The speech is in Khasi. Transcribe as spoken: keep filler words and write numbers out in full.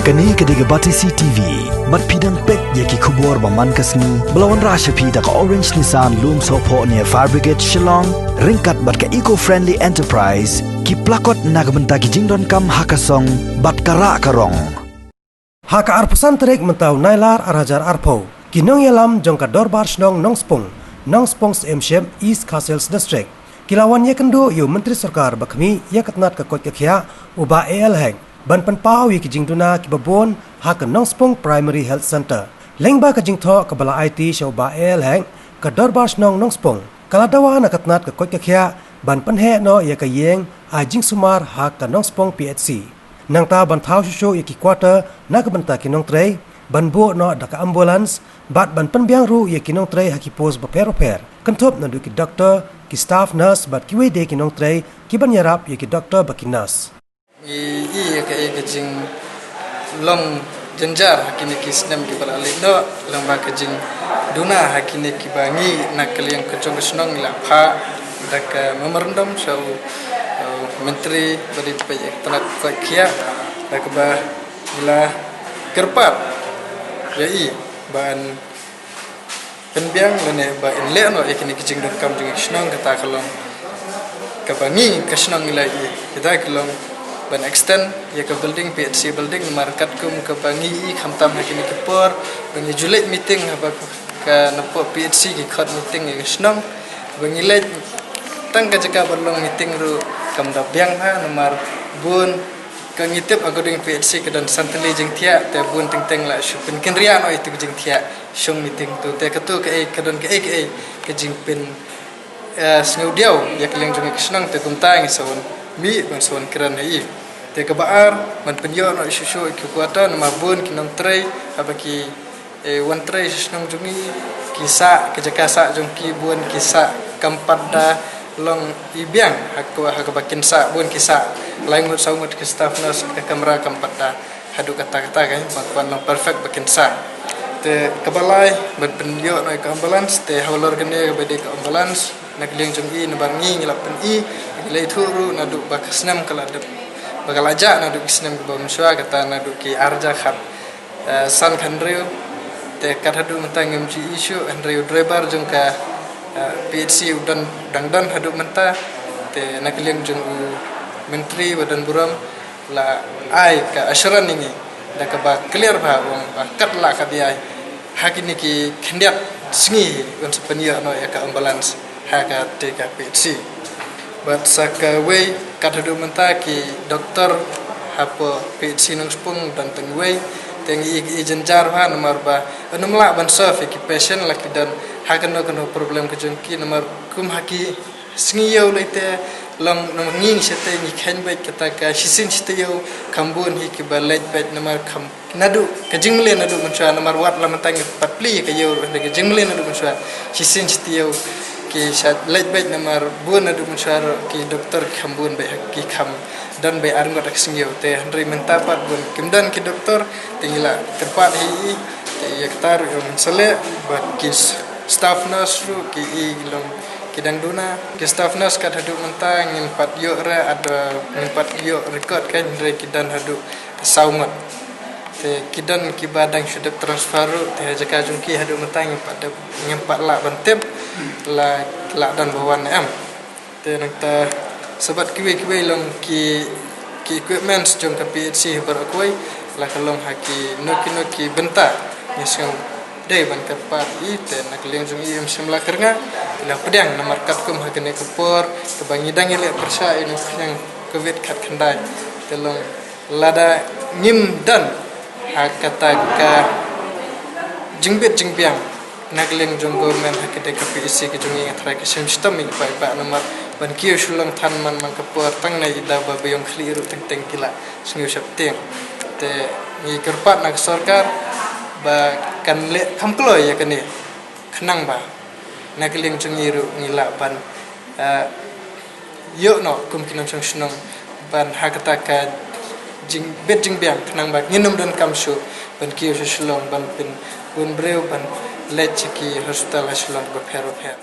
Kane ka dei ka Batesi T V. Bad phi dang peit ïa ki khubor ba man ka sngi ba la wanrah sha phi da ka Orange Nissan Lumsohphoh near Fire Brigade Shillong, ryngkat bad ka Eco Friendly Enterprise, ki plakot na ka bynta ki jingdonkam ha ka song bad ka rah ka rong. Ha ka arphew san tarik mynta u Nailar ar hajar arphew, ki nongïalam jong ka Dorbar Shnong Nongspung, Nongspung Syiemship, East Khasi Hills District, ki la wan ïakynduh ïa u Myntri Sorkar ba khmih ïa ka tnat ka koit ka khiah, u Bah A L Hek, ban pynpaw ïa ki jingduna kiba bun ha ka Nongspung Primary Health Centre. Lyngba ka jingthoh kaba la aiti sha u Bah A L Hek, ka Dorbar Shnong Nongspung ka la dawa na ka tnat ka koit ka khiah ban pynheh noh ïa ka ïing ai jingsumar ha ka Nongspung P H C. Nangta ban thaw shuh shuh ïa ki quarter na ka bynta ki nongtrei, ban buh noh da ka ambulance, bad ban pynbiang ruh ïa ki nongtrei ha ki post bapher bapher, kynthup naduh ki doktor, ki staff nurse bad kiwei de ki nongtrei kiban ïarap ïa ki doktor bad ki nurse. Ngi ïohi ïa kaei ka jinglong jynjar ha kine ki snem kiba la leit noh, lyngba ka jingduna ha kine kiba ngi na ka liang ka jong ka shnong ngi la phah da ka memorandum sha u, uh, Myntri ba dei peit ïa ka tnat koit khiah, da kaba ngi la kyrpad ïa i ban pynbiang lane ba in leh noh ïa kine ki jingdonkam jong ka shnong. Kata ka long kaba ngi ka shnong ngi la ïohi, kata ka long ban extend ïa ka building, P H C building, namar katkum kaba ngi ïohi khamtam ha kine ki por ba ngi ju leit meeting haba ka napoh P H C ki khot meeting ïa ka shnong, ba ngi leit tang ka jaka ban long meeting ruh kam da biang ha, namar bun ka ngi tip according P H C ka don san tylli jingthiah, te bun teng teng la shu pynkynriah noh ïa tu ka jingthiah shong meeting tu, te katu kaei ka don kaei kaei ka jingpyn, eh, sngewdiaw ïa ka liang jong ka shnong, te kumta ngi sa wan mih ban sa wan kren ha i. Te kaba ar, ban pynïoh noh shuh shuh ïa ki quarter, namar bun ki nongtrei haba ki, eh, wan trei sha shnong jong ngi, ki sah, ki jaka sah jong ki bun ki sah kam pat da long i biang, ha ka, ha kaba kin sah bun ki sah lai ngut saw ngut, ki staff nurse ka kamra kam pat da haduh katta katta, ka ba kan long perfect ba kin sah. Te kaba lai, ban pynïoh noh ïa ka ambulance, te halor kane kaba dei ka ambulance na ka liang jong i, namar ngi ngi la pyni, ngi la ïathuh ruh naduh ba ka snem ka la dep, ba ka la jah naduh ki snem kiba mynshuwa, kata naduh ki ar hajar khat, eh, san khathynriew. Te kat haduh mynta ngim ju ïohi shuh, hynrei u driver jong ka, eh, P H C u don, dang don haduh mynta. Te na ka liang jong u Myntri ba don burom la ai ka assurance ïa ngi da kaba clear bha, u ong ba kat la ka biang ha kine ki khyndiat sngi un sa pynïoh noh ïa ka ambulance ha kata ka P H C. Bad sa kawei, kat haduh mynta ki doktor hapoh P H C Nongspung don tang wei, te ngi ïohi jynjar bha namar ba ym lah ban serve ïa ki patient la ki don ha kano kano problem ka jong ki, namar kum ha ki sngi ïew lei te long, namar ngi shatei ngi kheiñ beit kata ka shisien shi taïew, kham bun hi kiba leit beit namar kham naduh ka jingmlien naduh mynshuwa, namar wat la mynta ngi pat plie ka ïew ruh, hynrei ka jingmlien naduh mynshuwa shisien shi taïew ki shah leit beit, namar bun naduh mynshuwa ruh ki doktor ki kham bun beit, ki kham don beit ar ngut ha ka sngi ïew. Te hynrei mynta pat bun kim don ki doktor, te ngi la kyrpad hi i, te ïa kata ruh ïa u mynshuwa leh bad ki s-, staff nurse ruh ki i long ki dang duna. Ki staff nurse kat haduh mynta ngim pat ïoh re, ada ngim pat ïoh record kan, hynrei ki don haduh saw ngut. Te ki don kiba dang shu dep transfer ruh, te ha jaka jong ki haduh mynta ngim pat dep, ngim pat lah ban tip la, la don ba wan ne em. Te nangta sa bad kiwei kiwei long ki, ki equipments jong ka P H C baroh kawei, la ka long ha kino kino ki bynta. Ngi sngew dei ban kyrpad i, te na ka liang jong i ym shym la kyrngah, i la pdiang namar katkum ha kane ka por kaba ngi dang ïaleh pyrshah ïa u nongpynïaid covid khatkhyndai. Te long lada ngim don ha kata ka jingbit jingbiang na ka liang jong government ha kata ka P H C ka jong ngi, nga tharai ka shim shitom ïa i paidbah namar ban kiew shu long than man man ka por, tang na i da ba ba ïong khlieh ruh teng teng ki la sngew sheptieng. Te ngi kyrpad na ka sorkar ba kan leh kham kloi ïa kane, khnang ba na ka liang jong ngi ruh ngi lah ban, eh, ïoh noh kum ki nongshong shnong ban ha kata ka jingbit jingbiang, khnang ba ngin ym donkam shuh ban kiew sha Shillong ban pynbun briew ban leit sha ki hospital ha Shillong bapher bapher.